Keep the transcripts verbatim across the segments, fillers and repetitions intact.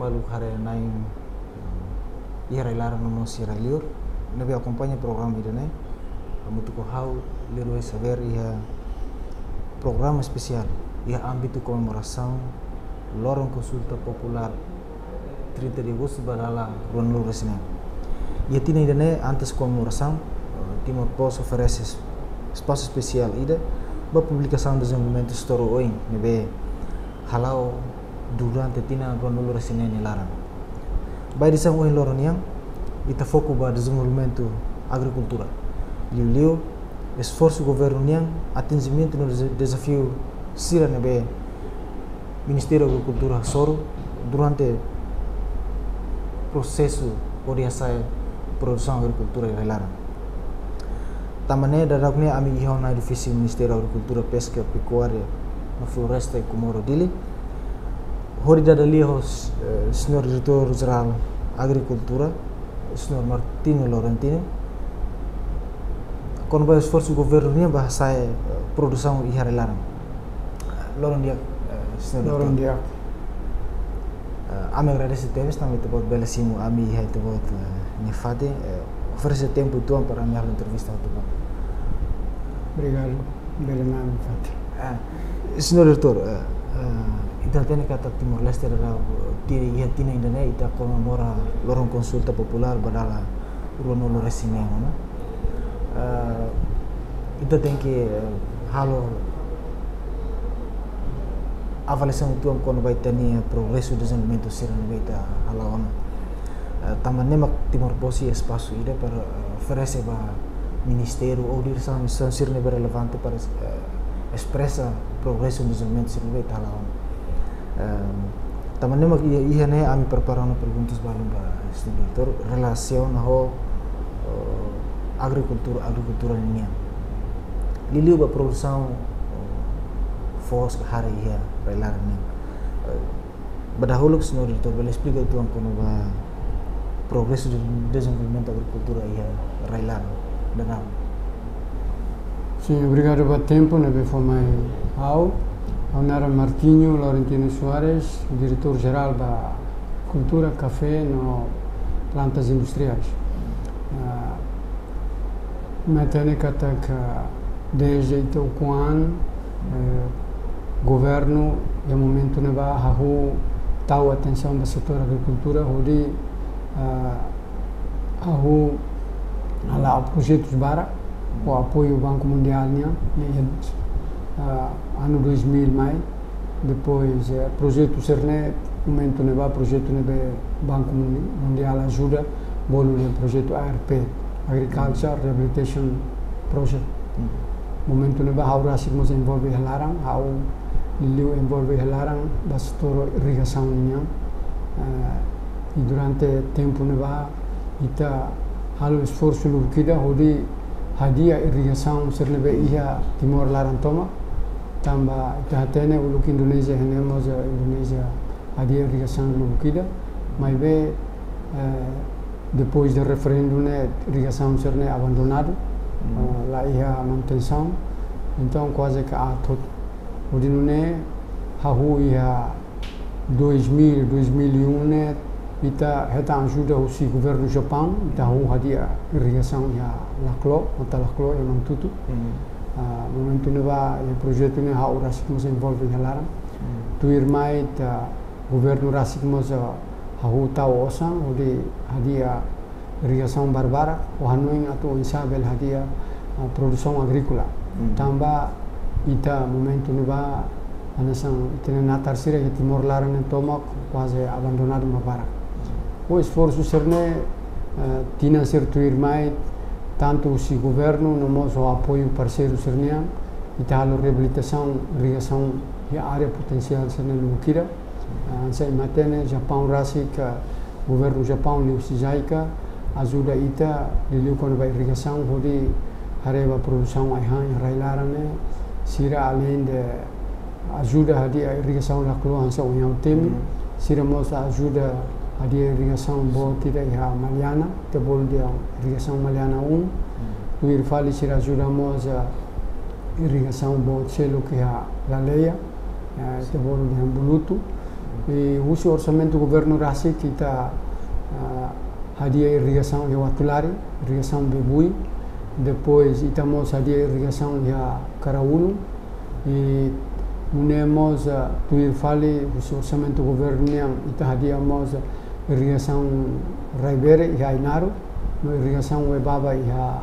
Balu haree-na'in iha rai-laran no mós iha rai-liur ne'ebé akompaña programa ida-ne'e, hamutuk ho ha'u Leroy Xavier iha programa espesiál iha ámbitu komemorasaun Loron Konsulta Populár trinta de Agosto ba dala ruanulu-resin-neen. Iha tinan ida-ne'e antes komemorasaun, eh, Timor Post oferese es-, espasu espesiál ida ba publikasaun dezenvolvimentu setór oioin ne'ebé hala'o durante tinan ruanulu-resin-neen nia laran. Ba edisaun ohin loron nian, ita foku ba dezenvolvimentu agrikultura. Liuliu, esforsu governu nian, atinjimentu no deza-, dezafiu sira ne'ebé Ministériu Agrikultura hasoru durante prosesu hodi hasa'e produsaun agrikultura iha rai-laran. Tanba ne'e daudauk ne'e ami iha ona edifísiu Ministériu Agrikultura, Peska, Pekuária no Floresta iha Comoro, Dili. Hodi dada lia ho, eh, Señór Diretór Jerál Agrikultura, Señór Martinho Laurentino, kona-ba esforsu governu nian ba hasa'e, eh, produsaun iha rai-laran. Loron di'ak, eh, Señór Diretór. Loron di'ak. Eh, ami agradese tebes tanba ita-boot bele simu ami iha ita-boot, eh, nia fatin, eh, oferese tempu uitoan para ami halo entrevista ho ita-boot. Obrigadu. Bele mai ami fatin. Eh, Señór Diretór, eh, eh, ita hatene katak Timor-Leste daudaun, eh, ti-, iha tinan ida-ne'e ita komemora Loron Konsulta Populár ba dala ruanulu-resin-neen ona. Eh, ita tenke, eh, halo avaliasaun uitoan kona-ba ita-nia progresu dezenvolvimentu sira ne'ebé ita hala'o ona. Eh, tanba ne'e mak Timor Post iha espasu ida para, eh, oferese ba ministériu ou diresaun instituisaun sira ne'ebé relevante para, eh, espresa progresu no dezenvolvimentu sira ne'ebé ita hala'o ona. Ehm, tanba ne'e mak iha, iha ne'e ami prepara ona perguntas balun ba Señór Diretór relasiona ho, eh, agrikultura, agrikultura nian. Liuliu ba produsaun, eh, foos ka hare iha rai-laran nian. Eh, ba dahuluk, Señór Diretór bele esplika uitoan kona-ba progresu de dezenvolvimentu agrikultura iha rai-laran daudaun. Sin, obrigadu ba tempu ne'ebé fó mai ha'u. Ha'u naran Martinho Laurentino Soares, Diretór Jerál ba Kultura, Kafé no Plantas Industriais. Ah, ita hatene katak dezde ita ukun an, eh, governu iha momentu ne'ebá hahú tau atensaun ba setór agrikultura hodi, ah, hahú hala'o projetus barak ho apoiu Banku Mundiál nian, ne'e, ah, anu dois mil mai. Depois, eh, projetu sira-ne'e, momentu ne'ebá projetu ne'ebé Banku Mun-, Mundiál ajuda, bolu dehan projetu A R P, Agriculture Rehabilitation Project. Hmm. Momentu ne'ebá ha'u rasik mós envolve iha laran, ha'u liuliu envolve iha laran ba setór irrigasaun nian. Eh, i durante tempu ne'ebá ita halo esforsu lubuk ida hodi hadi'a irrigasaun sira ne'ebé iha Timor laran tomak. Tanba ita hatene uluk Indonézia, iha ne'e mós Indonézia hadi'a irrigasaun lubuk ida. Maibé, eh, depois de referendu ne'e irrigasaun sira-ne'e abandonadu, hmm, eh, la iha manutensaun. Entaun kuaze ke aat hotu. Hodi nune'e hahú iha dois mil, dois mil e um ne'e, ita hetan ajuda husi governu Japaun, ita hahú hadi'a irrigasaun iha Laclo, mota Laclo iha Manatuto. Hmm. Ah, momentu ne'ebá, iha projetu ne'e ha'u rasik mós envolve iha laran. Hmm. Tuirmai ita governu rasik mós, ah, hahú tau osan, hodi hadi'a irrigasaun barbarak, ho hanoin atu oinsá bele hadi'a, ah, produsaun agríkola. Hmm. Tanba ita momentu ne'ebá, hanesan ita-nia natar sira iha Timor laran ne'e tomak kuaze abandonadu mak barak. Ho esforsu sira-ne'e, eh, tinan sira tuirmai, tantu husi governu no mós ho apoiu parseiru sira-nian, ita halo reabilitasaun irrigasaun iha área potensiál sira-ne'e lubuk ida. Ah, hanesan ita hatene, Japaun rasik, governu Japaun liuhusi JICA ajuda ita liuliu kona-ba irrigasaun hodi haree ba produsaun ai-han iha rai-laran ne'e. Sira aleinde ajuda hadi'a irrigasaun Laclo hanesan ohin ha'u temi, hmm, sira mós ajuda hadi'a irrigasaun boot ida iha Maliana, ita bolu dehan irrigasaun Maliana um. Hmm. Tuir fali sira ajuda mós, ah, irrigasaun boot seluk iha Laleia, eh, ita bolu dehan Bulutu. I husi orsamentu governu rasik ita, ah, hadi'a irrigasaun iha Uatulari, irrigasaun Bebui. Depois ita mós hadi'a irrigasaun iha Karaulun. I nune'e mós, ah, tuir fali husi orsamentu governu nian ita hadi'a mós, ah, irrigasaun Raibere iha Ainaro, no irrigasaun Uaibaba iha,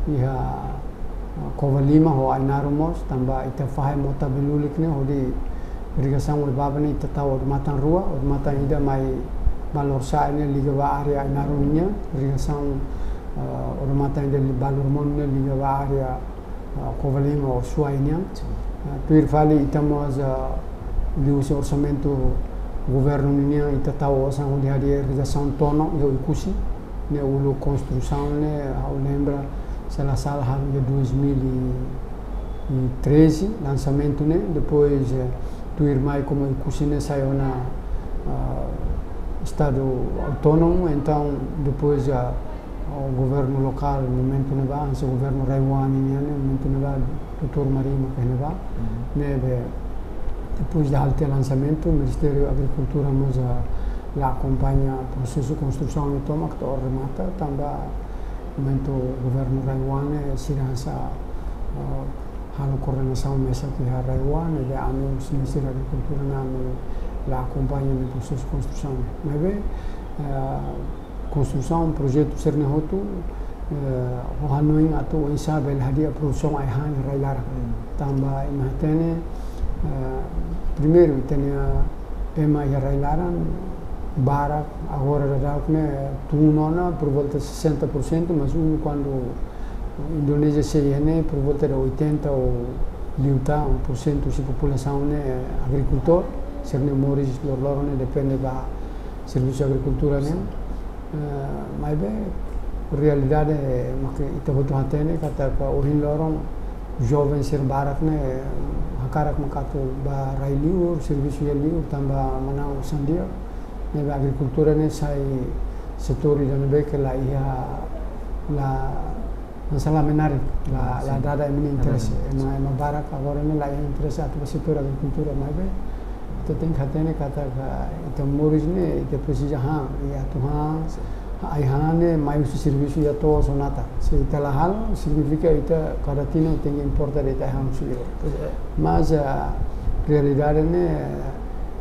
iha, ah, Covalima ho Ainaro mós, tanba ita fahe mota belulik ne'e hodi irrigasaun Uaibaba ne'e ita tau odamatan rua, odamatan ida mai balur sa'e ne'e liga ba área Ainaro nian, irrigasaun, ah, odamatan ida li-, balur monu ne'e liga ba área, ah, Covalima ou Suai nian. Sin. Ah, tuir fali ita mós, ah, liuhusi orsamentu governu nian ita tau osan hodi hadi'a irrigasaun Tono iha Oekusi, ne'e uluk konstrusaun ne'e, ha'u lembra, se la sala, halo iha dois mil e treze, lansamentu ne'e, depois, eh, tuirmai komu Oekusi ne'e sai ona, ah, estadu autónomu, entaun depois, ah, o governu lokál, momentu ne'ebá, hanesan governu RAEOA nian ne'e, momentu ne'ebá, doutór Mari mak iha ne'ebá. Mhm. Ne'ebé, depois de halo tiha lansamentu, Ministériu Agrikultura mós, ah, la akompaña prosesu konstrusaun ne'e tomak to'o remata, tanba momentu governu RAEOA ne'e sira hanesan, ah, halo koordenasaun mesak iha RAEOA, ne'ebé ami husi Ministériu Agrikultura ne'e ami la akompaña ninia prosesu konstrusaun. Maibé, eh, konstrusaun, projetu sira-ne'e hotu, eh, ho hanoin atu oinsá bele hadi'a produsaun ai-han iha rai-laran. Hmm. Tanba imi hatene, eh, primeiru, ita-nia ema iha rai-laran barak, agora daudauk ne'e tun ona por volta sessenta por cento, mas uluk kuandu Indonézia sei iha ne'e por volta de oitenta ou liután por cento husi populasaun ne'e agrikultór, sira-ne'e moris loroloron ne'e depende ba servisu agrikultura nian. Eh, maibé realidade mak ita hotu hatene katak ohin loron joven sira barak ne'e hakarak mak atu bá rai liur, servisu iha liur, tanba manán osan di'ak. Ne'ebé agrikultura ne'e sai setór ida ne'ebé ke la iha, la, hanesan la menarik, la, la dada ema nia interese. Ema, ema barak agora ne'e la iha interese atu ba setór agrikultura, maibé ita tenke hatene katak ita moris ne'e, ita presiza han, i atu han, ai-han ne'e mai husi servisu iha to'os ou natar. Se ita la halo, signifika ita kada tinan tenke importa de'it ai-han husi liur. Mas, ah, realidade ne'e,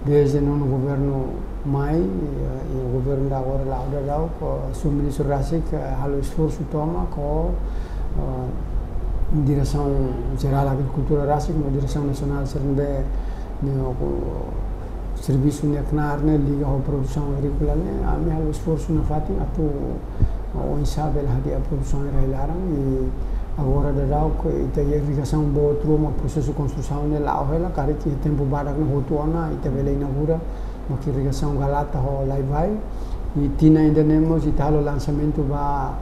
dezde nonu governu mai, eh, i governu ida agora la'o daudauk, eh, Sua-Ministru rasik, eh, halo esforsu tomak ho, eh, Diresaun Jerál Agrikultura rasik, no Diresaun Nasionál sira ne'ebé, ne'e ho servisu ne'e knaar ne'e liga ho produsaun agríkola ne'e, ami halo esforsu nafatin atu oinsá bele hadi'a produsaun iha rai-laran, i agora daudauk ita iha irrigasaun boot ruma, prosesu konstrusaun ne'e la'o hela, karik iha tempu badak ne'e hotu ona, ita bele inaugura, mak irrigasaun Galata ho Laivai, i tinan ida-ne'e mós ita halo lansamentu ba,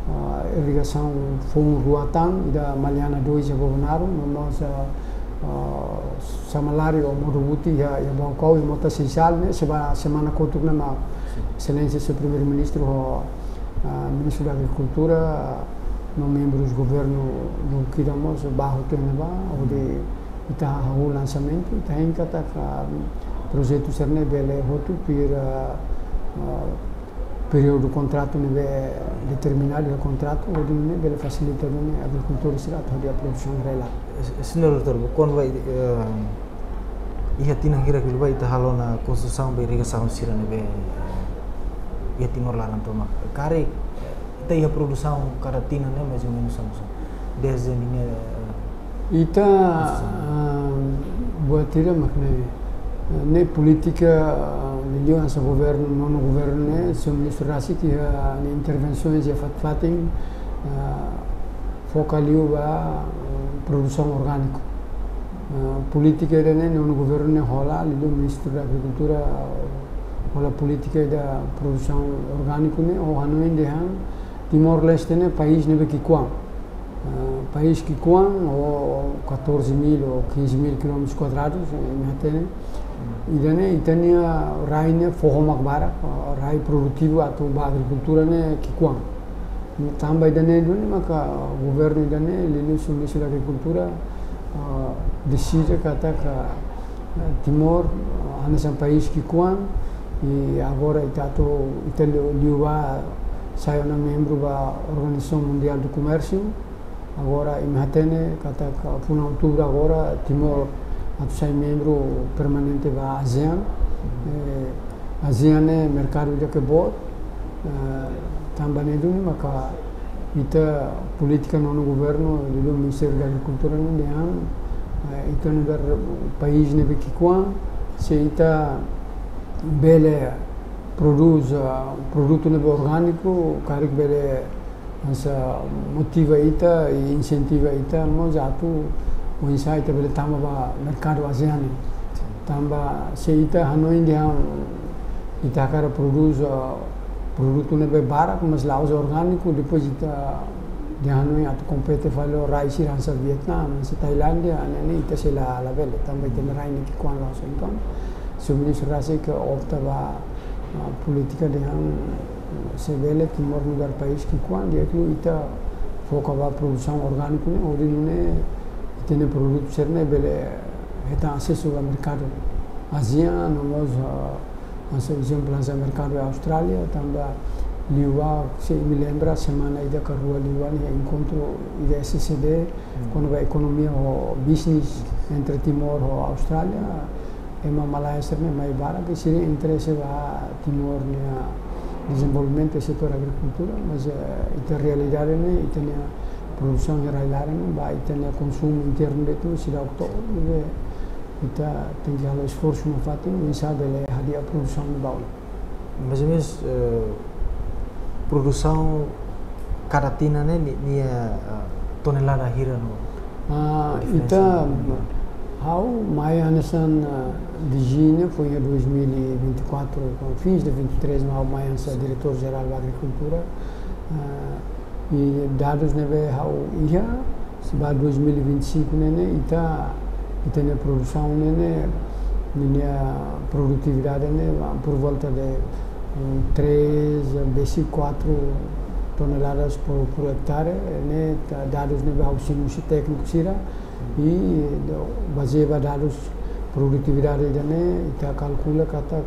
ah, irrigasaun foun rua tan, ida Maliana dois iha Bobonaro, no mós, ah, ah, Samalari ou Modo Buti iha, iha Baucau, iha mota seisal ne'e, seba-, semana kotuk ne'e mak Sin. Exelénsia Señór Primeiru-Ministru ho, ah, Ministru da Agrikultura, no membrus governu lubuk ida mós bá hotu iha ne'ebá, hodi ita hahú lansamentu, ita hein katak projetu sira-ne'e bele hotu tuir, ah, ah, períodu kontratu ne'ebé determinadu iha kontratu, hodi nune'e bele fasilita duni agrikultór sira atu hadi'a produsaun iha rai-laran. Eh, Señór Doutór, kuandu ba, eh, iha tinan hirak liubá ita halo ona konstrusaun ba irrigasaun sira ne'ebé, eh, iha Timor laran tomak. Karik, eh, ita iha produsaun kada tinan ne'e mais ou menus oinsá? Dezde ninia, eh, ita, konstrusaun. Ah, buat ida mak ne'e, eh, ne'e polítika, ah, liuliu hanesan governu, nonu governu ne'e, Señór Ministru rasik iha nia intervensoens iha fatin-fatin, ah, foka liu ba, eh, produsaun orgániku. Eh, polítika ida-ne'e nonu governu ne'e hola, liuliu Ministru da Agrikultura, eh, hola polítika ida produsaun orgániku ne'e, ho hanoin dehan Timor-Leste ne'e país ne'ebé ki'ikoan. Eh, país ki'ikoan, ho catorze mil ou quinze mil quilómetros quadrados, eh, imi hatene. Ida-ne'e, ita-nia rai ne'e foho mak barak, eh, rai produtivu atu ba agrikultura ne'e ki'ikoan. Tanba ida-ne'e duni maka governu ida-ne'e, liuliu Ministru da Agrikultura, ah, deside katak, ah, Timor hanesan país ki'ikoan, i agora ita atu, ita liu, liu ba sai ona membru ba Organizasaun Mundiál do Komérsiu. Agora imi hatene katak fulan Outubru agora Timor atu sai membru permanente ba ASEAN. Eh, ASEAN ne'e merkadu ida ke boot, eh, tanba ne'e duni maka ita polítika nonu governu liuliu Ministériu da Agrikultura ne'e dehan, eh, ita nu'udar país ne'ebé ki'ikoan, se ita bele prodús, ah, produtu ne'ebé orgániku, karik bele hanesan motiva ita i insentiva ita mós atu oinsá ita bele tama ba merkadu ASEAN. Tanba se ita hanoin dehan ita hakarak prodús, ah, produtu ne'ebé barak, mas la'ós orgániku, depois ita dehan hanoin atu kompete fali ho rai sira hanesan Vietnam, hanesan Tailándia, ne'e ita sei la, labele, tanba ita-nia rai ne'e ki'ikoan loos. Entaun, Seu Ministru rasik opta ba, ah, polítika dehan se bele Timor nu'udar país ki'ikoan, di'ak liu ita foka ba produsaun orgániku ne'e, hodi nune'e ita-nia produtu sira-ne'e bele hetan asesu ba merkadu ASEAN, no mós, ah, hanesan ezemplu hanesan merkadu Austrália, tanba liubá, se imi lembra, semana ida ka rua liubá ne'e enkontru ida S C D, kona-ba ekonomia ho bisnis entre Timor ho Austrália, ema malae sira-ne'e mai barak, sira interese ba Timor nia dezenvolvimentu setór agrikultura, mas, eh, ita realidade ne'e, ita-nia produsaun iha rai-laran ne'e, ba ita-nia konsumu internu de'it seidauk to'o, ne'ebé ita tenke halo esforsu nafatin, oinsá bele hadi'a produsaun ba oin. Mais ou menos, eh, produsaun kada tinan ne'e, ni-, nia, eh, tonelada hira no? Ah, diferensa ita, ne'e? Ha'u mai hanesan, ah, D G ne'e foin iha dois mil e vinte e quatro, com fins de vinte e três, ha'u mai hanesan Diretór Jerál ba Agrikultura. Ah, i dadus ne'ebé ha'u iha, se ba dois mil e vinte e cinco ne'e ne'e, ita, ita-nia produsaun ne'e ne'e, ninia produtividade ne'e, ah, por volta de, mm, três, besik kuatru toneladas por, por ektare, ne'e, ta-, dadus ne'ebé ha'u simu husi tékniku sira, i do-, bazeia ba dadus produtividade ida-ne'e, ita kalkula katak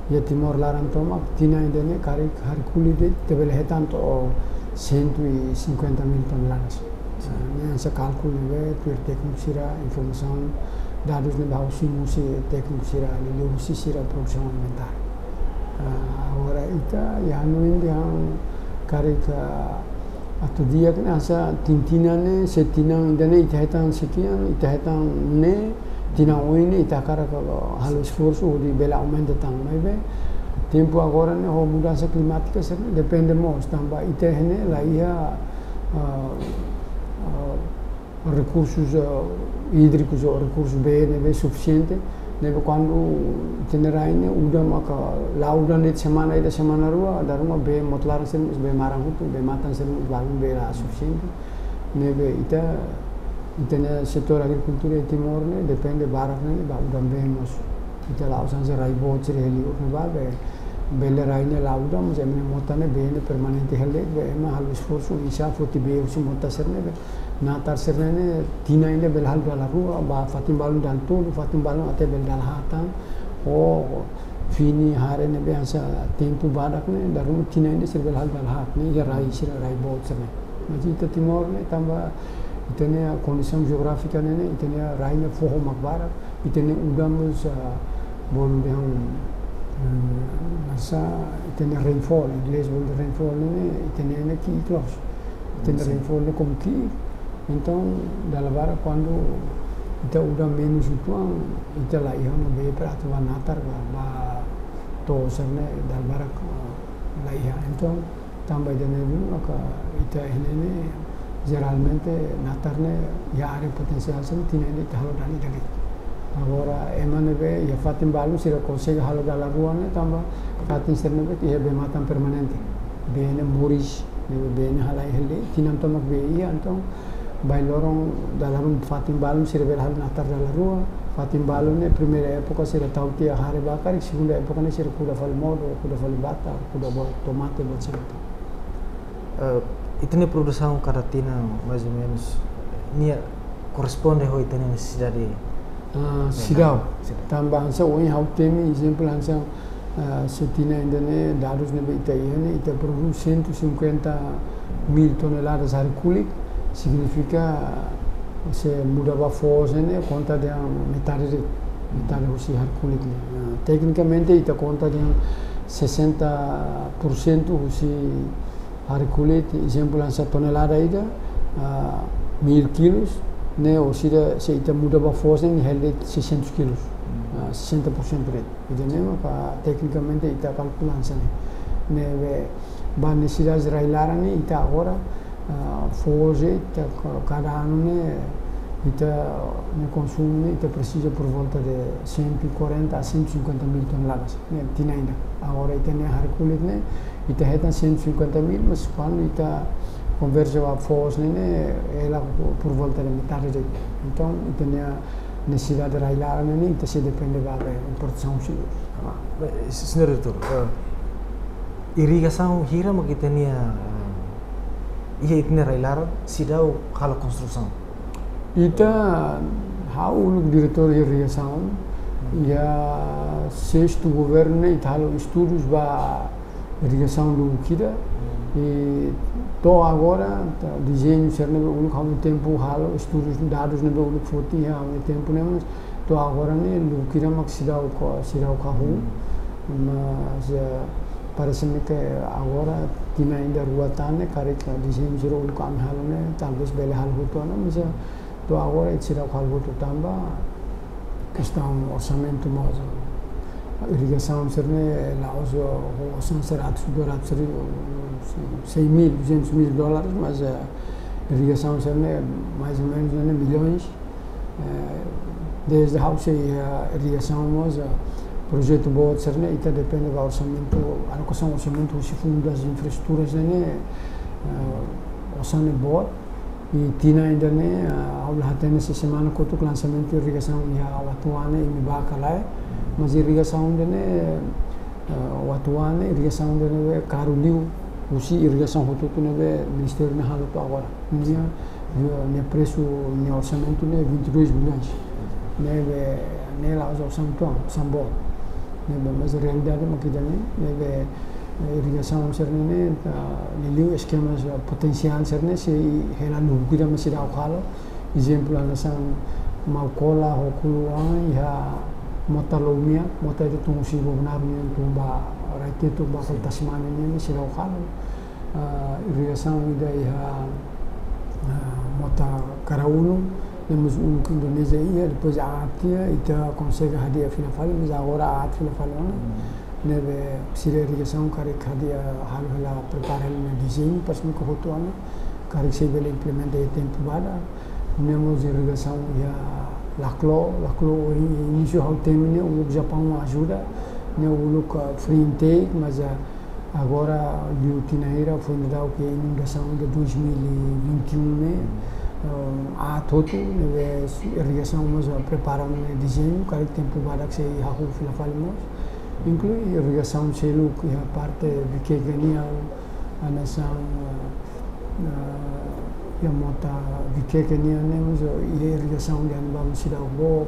iha Timor laran tomak, tinan ida-ne'e karik harikuluk de'it, ita bele hetan to'o cento e cinquenta mil toneladas. Sin. Ah, ne'e hanesan kálkulu ne'ebé tuir tékniku sira, informasaun, dadus ne'ebé ha'u simu husi tékniku sira, liuliu husi sira produsaun alimentár. Ah, agora ita, iha hanoin dehan karik, ah, atu di'ak ne'e hanesan tinan-tinan ne'e, se tinan ida-ne'e ita hetan sekian, ita hetan ne'e, tinan oin ne'e ita hakarak halo esforsu hodi bele aumenta tan, maibé tempu agora ne'e ho mudansa klimátika sira-ne'e depende mós, tanba ita iha ne'e la iha, ah, ah, rekursus, ah, hídrikus ou rekursus bee ne'ebé sufisiente, ne'ebé kuandu ita-nia rai ne'e udan maka la'o udan de'it semana ida semana rua, dala ruma bee mota-laran sira-ne'e, bee maran hotu, bee matan sira-ne'e, balun bee la sufisiente. Ne'ebé ita, ita-nia setór agrikultura iha Timor ne'e depende barak ne'e ba udan-been mós. Ita la'ós hanesan rai boot sira iha li'ur ne'ebá, be, bele rai ne'e la'o udan, mas ema nia mota ne'e bee ne'e permanente hela de'it, be ema halo esforsu, oinsá foti bee husi mota sira-ne'e, be natar sira-ne'e, tinan ida bele halo dala rua, ba fatin balun dala tolu, fatin balun até bele dala haat tan, ou fini hare ne'ebé hanesan tempu badak ne'e, dala ruma tinan ida sira bele halo dala haat ne'e, iha rai sira, rai boot sira-ne'e. Mas ita Timor ne'e, tanba ita-nia kondisaun jeográfika ne'e ne'e, ita-nia rai ne'e foho mak barak, ita-nia udan mós, ah, bolu dehan, mm, hanesan ita-nia rainfall, inglés bolu rainfall ne'e ne'e, ita-nia ne'e ki'ik loos. Ita-nia Sin. Rainfall ne'e komu ki'ik, entaun dala barak kuandu ita udan menus uitoan, ita la iha ona bee para atu ba natar, ba, ba to'o sira-ne'e, dala barak, ah, la iha. Entaun, tanba ida-ne'e duni maka ita iha ne'e ne'e, jeralmente natar ne'e iha área potensiál sira-ne'e tinan ida ita halo dala ida de'it. Agora, ema ne'ebé iha fatin balun sira konsege halo dala rua ne'e tanba fatin sira ne'ebé iha bee matan permanente. Bee ne'e moris, ne'ebé bee ne'e halai hela de'it, tinan tomak bee iha, entaun, bainhira loron dala ruma fatin balun sira bele halo natar dala rua, fatin balun ne'e primeira époka sira tau tiha hare ba karik, segunda époka ne'e sira kuda fali modo, kuda fali bata, kuda buat tomate, buat sira-ne'e. Eh, ita-nia produsaun kada tinan, mais ou menos, nia korresponde ho ita-nia nesesidade Ah, seidauk. Seidauk. Tanba hanesan ohin ha'u temi, ezemplu hanesan, ah, se tinan ida-ne'e, dadus ne'ebé ita iha ne'e, ita prodús cento e cinquenta mil toneladas hare-kulit, signifika se muda ba foos ne'e, konta dehan metade de'it, metade husi hare-kulit ne'e. Ah, teknikamente ita konta dehan sesenta por sentu husi hare-kulit, ezemplu hanesan tonelada ida, ah, mil kilos, ne'e orsida se ita muda ba foos ne'e, nia hela de'it seiscentos kilos. Hmm. Ah, sesenta por sentu de'it. Ida-ne'e maka teknikamente ita kalkula hanesan ne'e. Ne'ebé ba nesesidade rai-laran ne'e ita agora, ah, foos ita ka-, kada anu ne'e ita-nia konsumu ne'e ita presiza por volta de cento e quarenta a cento e cinquenta mil toneladas. Ne'e tinan ida. Agora ita-nia hare-kulit ne'e, ita hetan cento e cinquenta mil, mas kuandu ita konverte ba foos ne'e, ne'e hela por, por volta de metade de'it. Entaun, ita-nia nesesidade rai-laran ne'e, ita sei depende ba, ba importasaun sira. Ah, eh, señór Diretór, eh, irrigasaun hira mak ita-nia, eh, iha ita-nia rai-laran, seidauk halo konstrusaun? Ita, ha'u uluk diretór irrigasaun, iha sestu governu ne'e ita halo estudus ba irrigasaun lubuk ida. I to'o agora, ta, dezeñu sira ne'ebé uluk ha'u-nia tempu halo, estudus, dadus ne'ebé uluk foti iha ha'u-nia tempu ne'e, mas to'o agora ne'e lubuk ida mak seidauk, seidauk hahú. Mas, eh, parese-me ke agora, tinan ida rua tan ne'e, karik dezeñu sira uluk ami halo ne'e, talvés bele halo hotu ona, mas, eh, to'o agora ita seidauk halo hotu tanba kestaun orsamentu mós. Irrigasaun sira-ne'e la'ós, eh, osan sira atus, dua ratus ribu, cem mil, duzentos mil dólares, mas, eh, irrigasaun sira-ne'e mais ou menus ne'e milhões. Eh, desde ha'u sei, eh, irrigasaun mós, eh, projetu boot sira-ne'e, ita depende ba orsamentu, alokasaun orsamentu husi Fundu das Infraestruturas ne'e, eh, osan ne'e boot. I tinan ida-ne'e, ah, ha'u la hatene se semana kotuk lansamentu irrigasaun iha Uatuane, imi bá ka lae. Mas irrigasaun ida-ne'e, ah, Uatuane, irrigasaun ida-ne'e karu liu husi irrigasaun hotu-hotu ne'ebé ministériu ne'e halo to'o agora. Nia, nia, nia presu, nia orsamentu ne'e vinte e dois bilhões. Ne'ebé, ne'e la'ós osan tuan, osan boot. Ne'ebé, mas realidade mak ida-ne'e, ne'ebé, eh, irrigasaun sira-ne'e, ah, liuliu eskemas, ah, potensiál sira-ne'e sei hela lubuk ida mak seidauk halo. Ezemplu, hanesan Maukola ho Kuluan iha mota Loumea, mota ida tun husi Bobonaro nian tun ba Raitete, ba Tasmania nian mak seidauk halo. Ah, irrigasaun ida iha, ah, mota Karaulun, ne'e mós uluk Indonézia iha, depois aat iha, ita konsege hadi'a fila fali, mas agora aat fila fali ona. Hmm. Ne'ebé sira irrigasaun karik hadi'a halo hela prepara hela nia dezeñu, parese-me ke hotu ona, karik sei bele implementa iha tempu badak. Ne'e mós irrigasaun iha Laclo, Laclo ohin inísiu ha'u temi ne'e uluk Japaun ajuda, ne'e uluk, ah, free intake, mas, ah, agora liu tinan hira foin daudauk iha inundasaun de dois mil e vinte e um ne'e, ah, aat hotu, ne'ebé irrigasaun mós, ah, prepara nia dezeñu, karik tempu badak sei hahú fila fali mós. Inklui irrigasaun seluk iha parte Viqueque nian, hanesan, ah, ah, iha mota Viqueque nian ne'e mós, ah, iha irrigasaun dehan ba mós seidauk boot,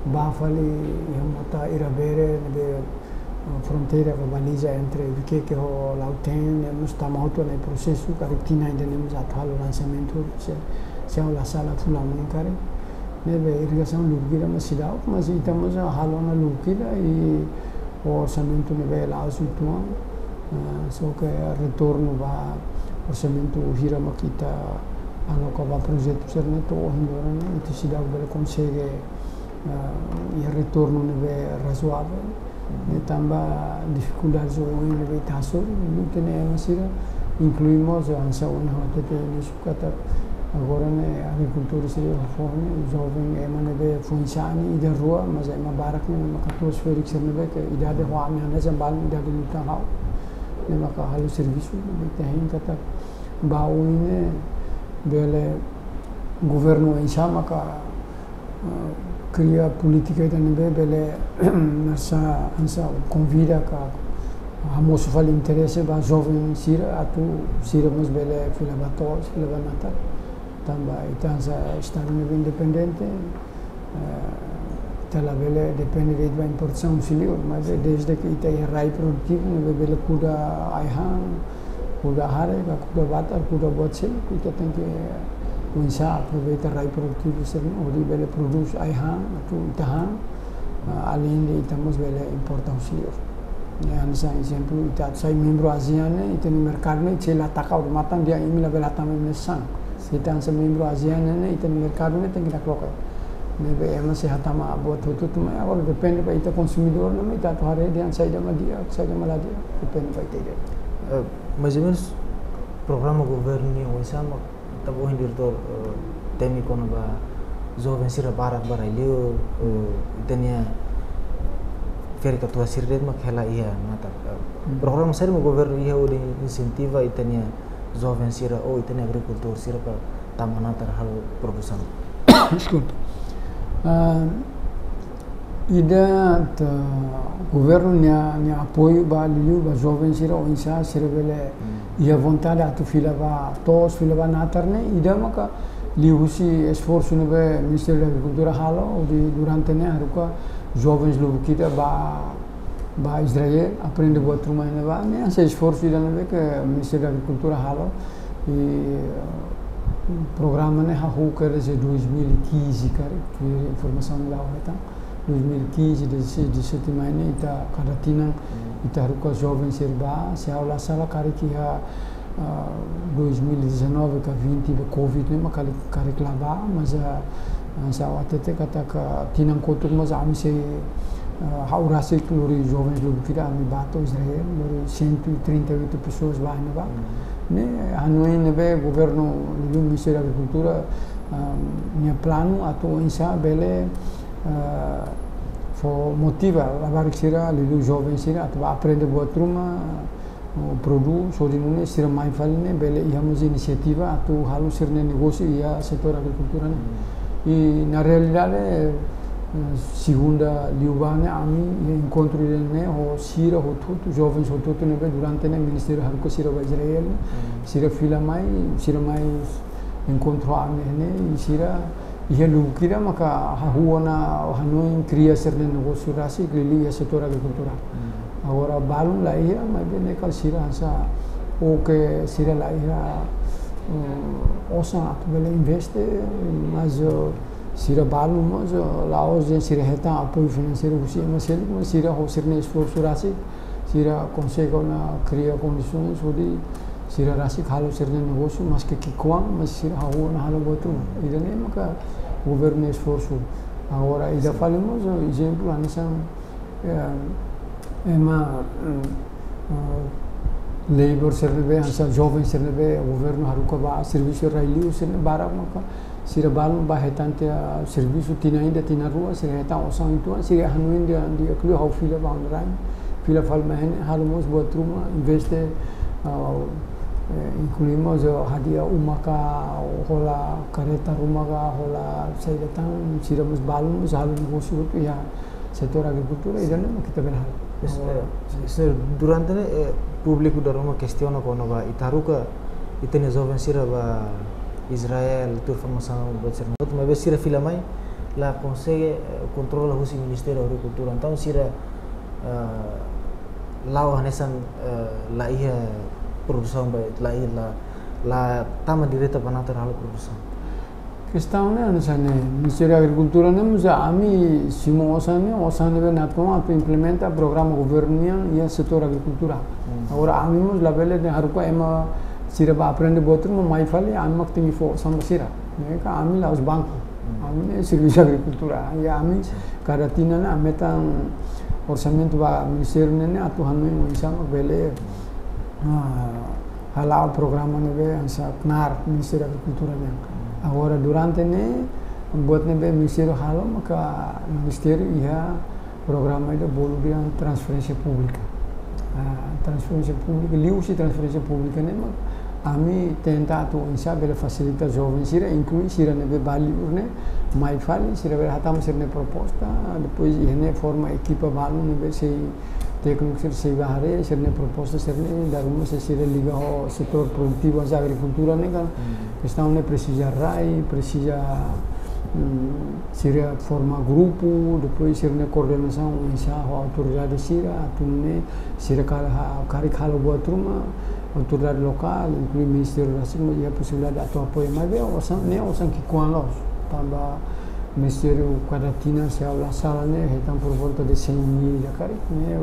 bá fali iha mota Irabere, ne'ebé, ah, fronteira ka baliza entre Viqueque ho Lautém, ne'e mós tama hotu ona iha prosesu, karik tinan ida-ne'e mós atu halo lansamentu, se, se ha'u la sala fulan oin karik. Ne'ebé irrigasaun lubuk ida mak seidauk, mas ita mós halo ona lubuk ida i orsamentu ne'ebé la'ós uitoan, ah, só ke retornu ba orsamentu hira mak ita aloka ba projetu sira-ne'e to'o ohin loron ne'e, ita seidauk bele konsege, ah, iha retornu ne'ebé razoavel. Ne'e tanba difikuldades oioin ne'ebé ita hasoru, liután ne'e ema sira, inklui mós hanesan ohin ha'u hatete iha inísiu katak agora ne'e agrikultór sira fó ne'e, joven ema ne'ebé foin-sa'e ne'e ida rua, mas ema barak ne'e ema katuas-ferik sira ne'ebé ke idade ho ami hanesan, balun idade liután ha'u. Ne'e maka halo servisu, ne'ebé ita hein katak ba oin ne'e bele governu oinsá maka, eh, kria polítika ida ne'ebé bele hanesan, hanesan konvida ka hamosu fali interese ba joven sira atu sira mós bele fila ba to'os, fila ba natar. Tanba ita hanesan estadu ne'ebé independente, eh, Ita labele depende de'it ba importasaun husi liur, maibé desde ke ita iha rai produtivu ne'ebé bele kuda ai-han, kuda hare, ka kuda batar, kuda buat seluk, ita tenke oinsá aproveita rai produtivu sira-ne'e hodi bele prodús ai-han atu ita han, ah, alende ita mós bele importa husi liur. Ne'e hanesan ezemplu, ita atu sai membru ASEAN ne'e, ita-nia merkadu ne'e sei la taka odamatan dehan imi labele hatama imi-nia sasán. Se ita hanesan membru ASEAN ne'e, ita-nia merkadu ne'e tenke nakloke. Ne'ebé ema sei hatama buat hotu-hotu mai, agora depende ba ita konsumidór ne'e, ita atu haree dehan saida mak di'ak, saida mak la di'ak, depende ba ita ida. Eh, mais ou menos, programa governu nian oinsá mak, tanba ohin diretór, eh, temi kona-ba joven sira barak ba rai-liur, eh, ita-nia ferik-katuas sira de'it mak hela iha natar. Eh, Hmm. Programa saida mak governu iha hodi insentiva ita-nia joven sira ou ita-nia agrikultór sira para tama natar halo produsaun? Deskulpa. Ah, ida atu governu nia, nia apoiu ba liuliu ba joven sira oinsá sira bele Hmm. iha vontade atu fila ba to'os, fila ba natar ne'e, ida maka liuhusi esforsu ne'ebé Ministériu Agrikultura halo, hodi durante ne'e haruka jovens lubuk ida ba, ba Israel, aprende buat ruma iha ne'ebá, ne'e hanesan esforsu ida ne'ebé ke Ministériu Agrikultura halo, i, eh, programa ne'e hahú kedas iha dois mil e quinze, karik, ke informasaun ne'ebé ha'u hetan. Dois mil e quinze, dezasseis, dezassete mai ne'e, ita kada tinan, Hmm. ita haruka joven sira bá, se ha'u la sala karik iha, ah, dois mil e dezanove ka vinte ba covid ne'e mak karik, karik la bá, mas, ah, ah, se ha'u hatete katak tinan kotuk mós ami sei, ah, ha'u rasik lori jovens lubuk ida ami bá to'o Israel, lori cento e trinta e oito pessoas bá iha ne'ebá. Hmm. Ne'e hanoin ne'ebé governu liuliu Ministériu Agrikultura, ah, nia planu atu oinsá bele, ah, fó motiva labarik sira, liuliu joven sira, atu bá aprende buat ruma, ou prodús, hodi nune'e sira mai fali ne'e bele iha mós inisiativa atu halo sira-nia negósiu iha setór agrikultura ne'e. I na realidade, eh, segunda liubá ne'e ami iha enkontru ida ne'e ho sira hotu-hotu, jovens hotu-hotu ne'ebé durante ne'e Ministériu haruka sira ba Israel, Hmm. sira fila mai, sira mai enkontru ami ne'e, i sira iha lubuk ida maka hahú ona hanoin kria sira-nia negósiu rasik liuliu iha setór agrikultura. Hmm. Agora balun la iha, maibé ne'e kala sira hanesan, ou ke sira la iha, eh, osan atu bele investe, mas, eh, sira balun mós, eh, la'ós dehan sira hetan apoiu finanseiru husi ema seluk, mas sira ho sira-nia esforsu rasik, sira konsege ona kria kondisoens hodi sira rasik halo sira-nia negósiu, maske ki'ikoan, mas sira hahú ona halo buat ruma. Ida-ne'e maka governu esforsu. Agora, ida Sin. fali mós, ezemplu, hanesan, eh, ema, mm, eh, labor sira ne'ebé, hanesan joven sira ne'ebé, governu haruka ba servisu rai-liur sira ne'e barak maka sira balun bá hetan tiha servisu tinan ida, tinan rua, sira hetan osan uitoan, sira hanoin dehan di'ak liu ha'u fila ba ha'u-nia rai, fila fali mai ne'e halo mós buat ruma, investe, ah, eh, inklui mós, eh, hadi'a uma ka, hola kareta ruma ka, hola saida tan, sira mós balun mós halo negósiu hotu iha setór agrikultura, ida-ne'e mak ita bele halo. Yes, agora, eh, sin. Señór, durante ne'e, eh, públiku dala ruma kestiona kona-ba ita haruka ita-nia joven sira ba Israel, tuir formasaun, buat sira-ne'e hotu, maibé sira fila mai la konsege, eh, kontrola husi Ministériu Agrikultura. Entaun sira, eh, la'o hanesan, eh, la iha produsaun ba, la iha, la, la tama direta ba natar halo produsaun. Kestaun ne'e hanesan ne'e, Ministériu Agrikultura ne'e mós ami simu osan ne'e, osan ne'ebé natoon atu implementa programa governu nian iha setór agrikultura. Hmm. Agora ami mós labele dehan haruka ema sira bá aprende buat ruma mai fali, ami mak tenke fó osan ba sira. Ne'e ka ami la'ós banku. Hmm. Ami ne'e servisu agrikultura. I ami Sin. kada tinan ne'e ami hetan orsamentu ba ministériu ne'e, ne'e atu hanoin oinsá mak bele, ah, hala'o programa ne'ebé hanesan knaar Ministériu Agrikultura nian. Agora durante ne'e, buat ne'ebé ministériu halo maka ministériu iha programa ida bolu dehan transferénsia públika. Ah, transferénsia públika, liuhusi transferénsia públika ne'e mak ami tenta atu oinsá bele fasilita joven sira, inklui sira ne'ebé bá liur ne'e, mai fali, sira bele hatama sira-nia proposta, depois iha ne'e forma ekipa balun ne'ebé sei tékniku sira sei bá haree, sira-nia proposta sira-ne'e, dala ruma se sira liga ho setór produtivu hanesan agrikultura ne'e kan. Hmm. Kestaun ne'e presiza rai, presiza, Hmm, sira forma grupu, depois sira-nia koordenasaun oinsá ho autoridade sira, atu nune'e sira kala ha-, karik halo buat ruma, autoridade lokál, inklui Ministériu Rasik, iha posibilidade atu apoia, maibé osan, ne'e osan ki'ikoan loos. Tanba Ministériu kada tinan, se ha'u la sala ne'e, hetan por volta de cem mil ida karik, ne'e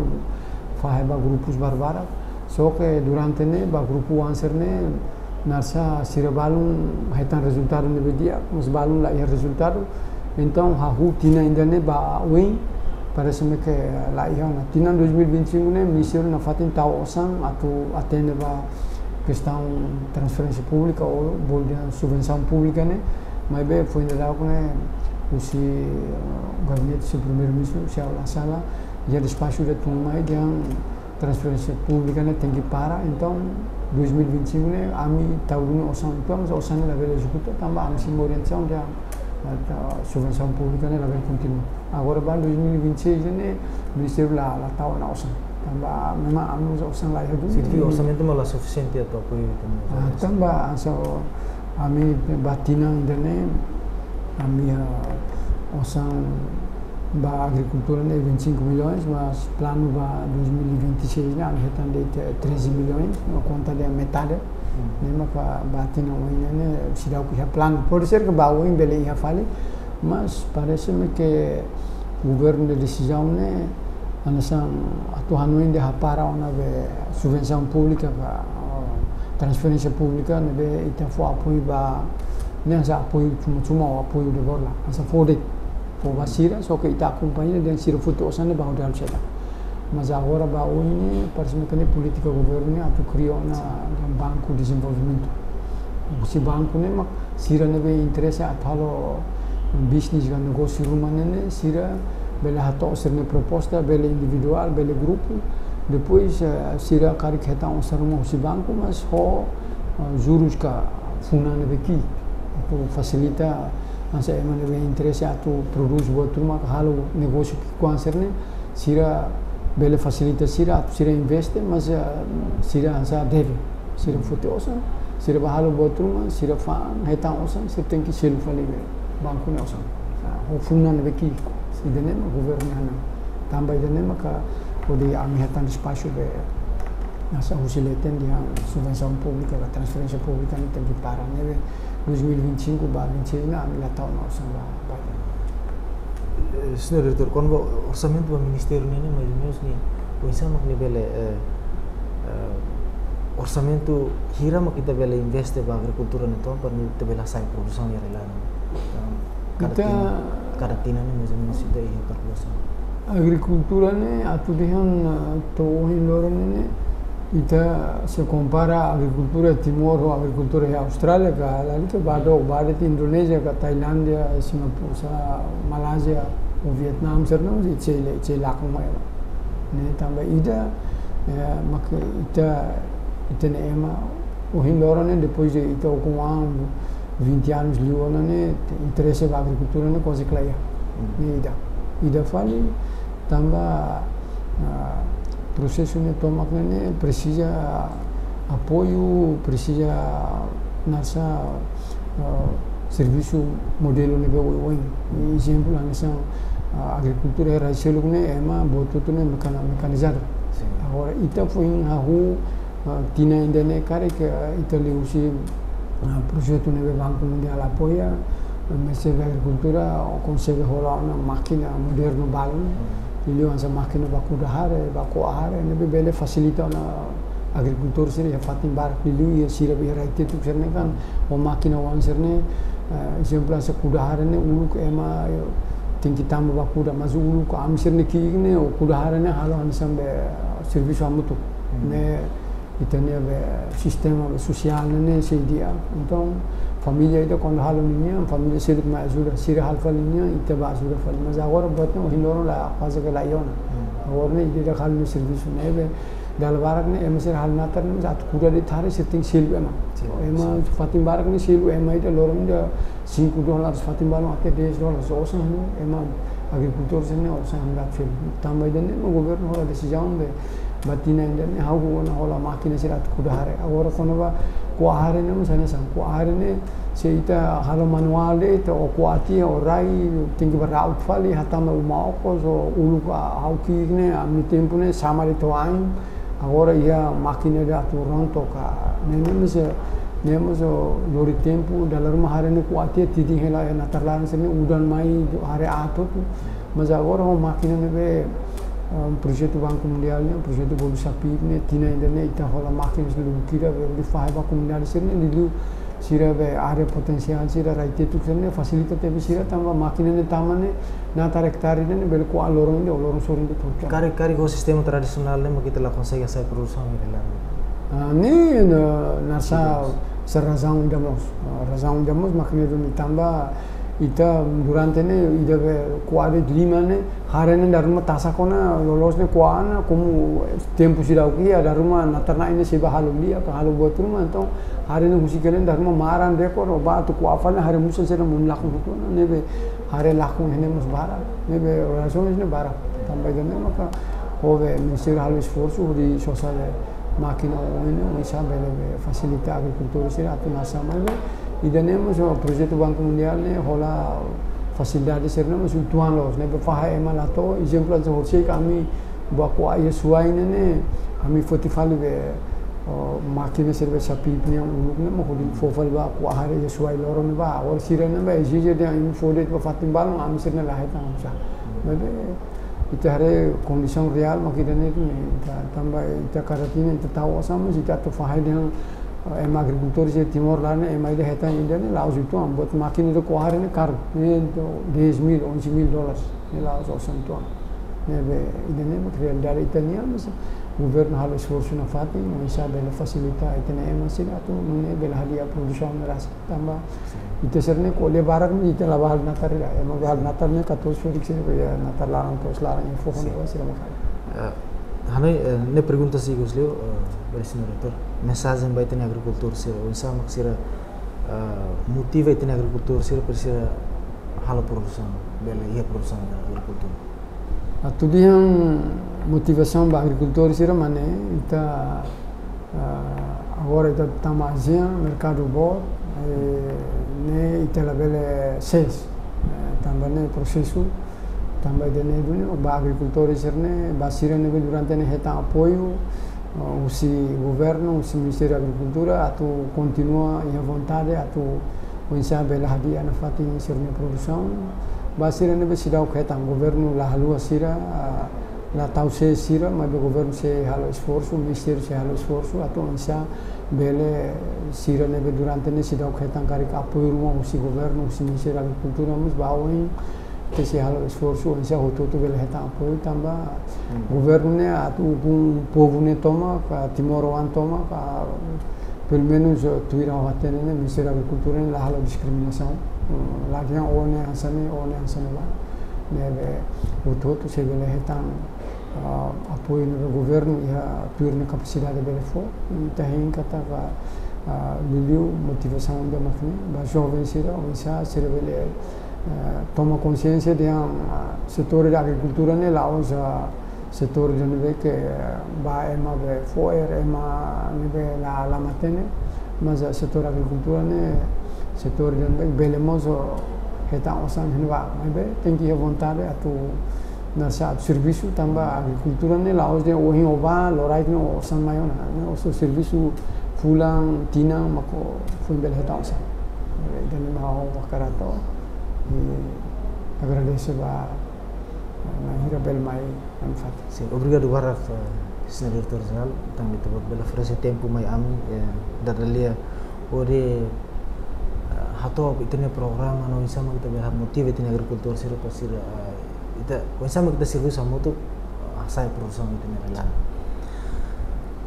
fahe ba grupus barbarak. Só ke durante ne'e, ba grupu oan sira-ne'e, nasa sira balun hetan rezultadu ne'ebé di'ak, mas balun la iha rezultadu. Entaun, hahú tinan ida-ne'e ba oin, parese-me ke la iha ona. Tinan dois mil e vinte e cinco ne'e, Ministériu nafatin tau osan atu atende ba kestaun transferénsia públika ou bolu dehan subvensaun públika ne'e, maibé foin daudauk ne'e, husi, eh, gabinete husi Primeiru-Ministru, se ha'u la sala, iha despaxu ida tun mai dehan transferénsia públika ne'e tenke para, entaun dois mil e vinte e cinco ne'e ami tau duni osan uitoan, mas osan ne'e labele ezekuta, tanba ami simu orientasaun dehan, eh, ta-, subvensaun públika ne'e labele kontinua. Agora ba dois mil e vinte e seis ne'e, Ministériu la, la tau ona osan. Tanba memang ami osan la iha duni. Signifika orsamentu mak la sufisiente atu apoiu ita-nia Ah, osan. Tanba, hanesan ami ba tinan ida-ne'e, ami, ah, osan ba agrikultura ne'e vinte e cinco milhões, mas planu ba dois mil e vinte e seis ne'e, ami hetan de'it treze milhões, no konta dehan metade. Hmm. Ne'e maka ba tinan oin ne'e, seidauk iha planu. Pode ser ke ba oin bele iha fali, mas parese-me ke governu nia desizaun ne'e, hanesan atu hanoin dehan para ona be subvensaun públika ka, oh, transferénsia públika ne'ebé ita fó apoiu ba, ne'e hanesan apoiu cuma-cuma ou apoiu de borla, hanesan fó de'it, fó ba sira, só ke ita akompaña dehan sira foti osan ne'e ba hodi halo saida. Mas agora ba oin ne'e, parese-me ke ne'e polítika governu ne'e atu kria ona banku dezenvolvimentu. Husi banku ne'e mak sira ne'ebé interese atu halo bisnis ka negósiu ruma ne'e, sira bele hato'o sira-nia proposta, bele individuál, bele grupu. Depois, eh, sira karik hetan osan ruma husi banku, mas ho, eh, jurus ka funan ne'ebé ki'ik. Atu fasilita, hanesan ema ne'ebé interese atu prodús buat ruma ka halo negósiu ki'ikoan sira-ne'e, sira bele fasilita sira, atu sira investe, mas, eh, sira hanesan deve. Sira foti osan, sira ba halo buat ruma, sira fa'an, hetan osan, sira tenke selu fali be banku nia osan. Ah, ho funan ne'ebé ki'ik, ida-ne'e mak governu hanoin. Tanba ida-ne'e maka hodi ami hetan espasu be, hanesan husi leten dehan subvensaun públika ka transferénsia públika ne'e tenke para, ne'ebé dois mil e vinte e cinco ba vinte e seis ne'e ami la tau ona osan ba, ba. Eh, señór Diretór, kona-ba orsamentu ba ministériu ne'e, mais ou menus ne'e, oinsá mak ne'e bele, eh, eh, orsamentu hira mak ita bele investe ba agrikultura ne'e to'o para ne'e ita bele hasa'e produsaun iha rai-laran? Kada Ita tinan, kada tinan ne'e mais ou menus ita iha kalkulasaun. Agrikultura ne'e atu dehan, eh, to'o ohin loron ne'e, ita se kompara agrikultura Timor ho agrikultura iha Austrália ka lalika ba dook, ba de'it Indonézia ka Tailándia, Singapura, sa Malázia, ou Vietnam, sira-ne'e, sei, sei, sei lakon mai. Ne'e tanba ida, eh, mak ita, ita-nia ema, ohin loron ne'e, depois de ita ukun an, vinte anos liu ona ne'e, interese ba agrikultura ne'e kuaze la iha. Hmm. Ne'e ida. Ida fali, tanba, ah, prosesu ne'e tomak ne'e, ne'e presiza apoiu, presiza hanesan, ah, servisu modelu ne'ebé oioin. Ezemplu, hanesan, ah, agrikultura iha rai seluk ne'e, ema buat hotu ne'e mekana-, mekanizadu. Sin. Agora, ita foin hahú, ah, tinan ida-ne'e karik, ah, ita liuhusi, ah, projetu ne'ebé Banku Mundiál apoia, ah, Ministériu Agrikultura konsege hola ona mákina modernu balun. Hmm. Liuliu hanesan mákina ba kuda hare, ba ko'a hare, ne'ebé bele fasilita ona agrikultór sira iha fatin barak, liuliu iha sira be iha rai tetuk sira-ne'e kan, ho mákina oan sira-ne'e, eh, ezemplu hanesan kuda hare ne'e uluk ema, eh, tenke tama ba kuda, mas uluk ami sira-ne'e ki'ik ne'e, ho kuda hare ne'e halo hanesan be servisu hamutuk. Hmm. Ne'e ita-nia be sistema be sosiál ne'e, ne'e sei di'ak. Entaun, família ida kuandu halo ninian, família seluk mai ajuda, sira halo fali ninian, ita ba ajuda fali. Mas agora buat ne'e ohin loron la, kuaze ke la iha ona. Hmm. Agora ne'e ida-idak halo nia servisu ne'ebé, dala barak ne'e, ema sira halo natar ne'e, mas atu kuda de'it hare sira tenke selu ema. Sin, ema sin. Fatin barak ne'e selu ema ida loron ida cinco dólares, fatin balun até dez dólares. Osan ne'e, ema agrikultór sira-ne'e osan hangat fali. Tanba ida-ne'e mak governu hola desizaun be, Ba tinan ida ne'e ha'u ku'u ona hola mákina sira atu kuda hare. Agora kona-ba ku'a hare ne'e mós hanesan, ku'a hare ne'e se ita halo manuál de'it, ita o ku'a tiha, o rai, tenke ba ra'ut fali, hatama uma okos, o uluk ha'u ki'ik ne'e, ami tempu ne'e sama de'it ho ain. Agora iha mákina ida atu rong toka. Ne'e mós, ne'e mós lori tempu, dala ruma hare ne'e ku'a tiha, tidin hela iha natar laran sira-ne'e, udan mai hare aat hotu. Mas agora ho mákina ne'ebé, ah, projetu Banku Mundiál nian, projetu Bolu Sapit nian, tinan ida ne'e ita hola mákina sira lubuk ida, be, hodi fahe ba komunidade sira-ne'e, liuliu sira be área potensiál sira, rai tetuk sira-ne'e, fasilita tebes sira, tanba mákina ne'e tama ne'e, natar ektare ne'e, bele ku'a loron ida, loron sorin ida tuur. Karik, karik ho sistema tradisionál ne'e, mak ita la konsege hasa'e produsaun iha rai-laran. Ah, ne'e, na, nasa, se razaun ida mós. Ah, razaun ida mós, mákina duni tanba, ita durante ne'e, ida be ku'a de'it lima ne'e, hare ne'e dala ruma tasak ona, loloos ne'e ku'a ona, komu tempu seidauk iha, dala ruma natar-na'in ne'e sei ba halo lia, ka halo buat ruma, entaun hare ne'e husik hela ne'e dala ruma maran rekor, o ba atu ku'a fali ne'e hare musan sira monu lakon hotu ona, ne'ebé hare lakon iha ne'e mós barak, ne'ebé razaun ne'e barak. Tanba ida-ne'e maka, ho be, Ministériu halo esforsu, hodi sosa be, mákina oin ne'e, oinsá bele be fasilita agrikultór sira atu nasa mai be. Ida-ne'e mós projetu Banku Mundiál ne'e hola fasilidade sira-ne'e mós uitoan loos, ne'ebé fahe ema la to'o, ezemplu atu horisehik ami ba ku'a iha Suai ne'e, ami foti fali be, o, mákina sira be Sapit nian uluk ne'e, mak hodi fó fali ba ku'a hare iha Suai loron ne'ebá, agora sira ne'ebé ezije dehan imi fó de'it ba fatin balun, ami sira ne'e la hetan oinsá. Maibé, ita haree kondisaun reál mak ida-ne'e duni, ita tanba ita kada tinan ita tau osan, mas ita atu fahe dehan, eh, ema agrikultór sira Timor laran ne'e, ema ida hetan ida-ne'e la'ós uitoan, buat mákina ida ku'a hare ne'e karu, ne'e entaun dez mil, onze mil dólares, ne'e la'ós osan uitoan. Ne'ebé, ida-ne'e mak realidade ita-nian, mas governu halo esforsu nafatin, oinsá bele fasilita ita-nia ema sira atu nune'e bele hadi'a produsaun ne'e rasik. Tanba, sin, ita sira-ne'e ko'alia barak, ita la bá halo natar ida. Ema bá halo natar ne'e katorze ferik sira, iha natar laran, to'os laran, iha foho, sin, ne'ebá sira mak halo. Eh, hanoin, eh, ne'e pergunta sira ikus liu, eh, bele señór reitór. Mensajen ba ita-nia agrikultór sira, oinsá mak sira, eh, motiva ita-nia agrikultór sira, para sira halo produsaun, bele iha produsaun iha agrikultura. Atu dehan motivasaun ba agrikultór sira mak ne'e, ita, ah, agora ita tama ASEAN, merkadu boot, eh, ne'e ita labele sees, eh, tanba ne'e prosesu, tanba ida-ne'e duni, ba agrikultór sira-ne'e, ba sira ne'ebé durante ne'e hetan apoiu, ah, husi governu, husi Ministériu Agrikultura, atu kontinua iha vontade, atu oinsá bele hadi'a nafatin sira-nia produsaun. Ba sira ne'ebé seidauk hetan, governu la haluha sira, ah, la tau sees sira, maibé governu sei halo esforsu, ministériu sei halo esforsu, atu oinsá bele sira ne'ebé durante ne'e seidauk hetan karik apoiu ruma husi governu, husi Ministériu Agrikultura, mas ba oin, ita sei halo esforsu, oinsá hotu-hotu bele hetan apoiu tanba, hmm, governu ne'e atu ukun povu ne'e tomak, ka timoroan tomak, ka pelumenus, eh, tuir ha'u hatene ne'e, Ministériu Agrikultura ne'e la halo diskriminasaun. Hmm, la dehan ó ne'e hanesan ne'e, ó ne'e hanesan ne'e, lae. Ne'ebé hotu-hotu sei bele hetan, ah, apoiu ne'ebé governu iha tuir nia kapasidade bele fó. Ita hein katak, ah, liuliu motivasaun ida mak ne'e, ba joven sira, oinsá sira bele eh, toma konsiénsia dehan, ah, setór agrikultura ne'e la'ós, ah, setór ida ne'ebé ke, eh, ba ema be fo'er, ema ne'ebé la, la matenek, mas, ah, setór agrikultura ne'e setór ida ne'ebé bele mós, oh, hetan osan iha ne'ebá, maibé tenke iha vontade atu nasa atu servisu tanba agrikultura ne'e la'ós dehan ohin ó bá, loraik ne'e osan mai ona, ne'e ó servisu fulan, tinan, mak ó foin bele hetan osan. Eh, ida-ne'e mak ha'u hakarak hato'o, i agradese ba, eh, bainhira bele mai ami fatin. Sin, obrigadu barak, eh, señór Diretór Jerál, tanba ita-boot bele oferese tempu mai ami, eh, dada lia hodi, eh, hato'o ita-nia programa no oinsá mak ita bele motiva ita-nia agrikultór sira para sira, eh, ita, oinsá mak ita servisu hamutuk, eh, hasa'e produsaun ita-nia rai-laran.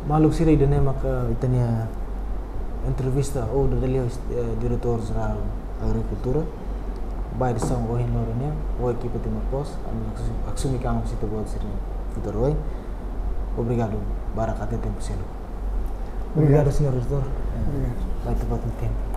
Maluk sira, ida-ne'e maka ita-nia entrevista ho dada lia, eh, Diretór Jerál Agrikultura, ba edisaun ohin loron nian, ho ekipa Timor Post, ami haksu-, haksomi knaar husi ita-boot sira-nia futar oin. Obrigadu barak até tempu seluk. Obrigadu. Obrigadu, señór Diretór. Eh, obrigadu. Ba ita-boot nia tempu.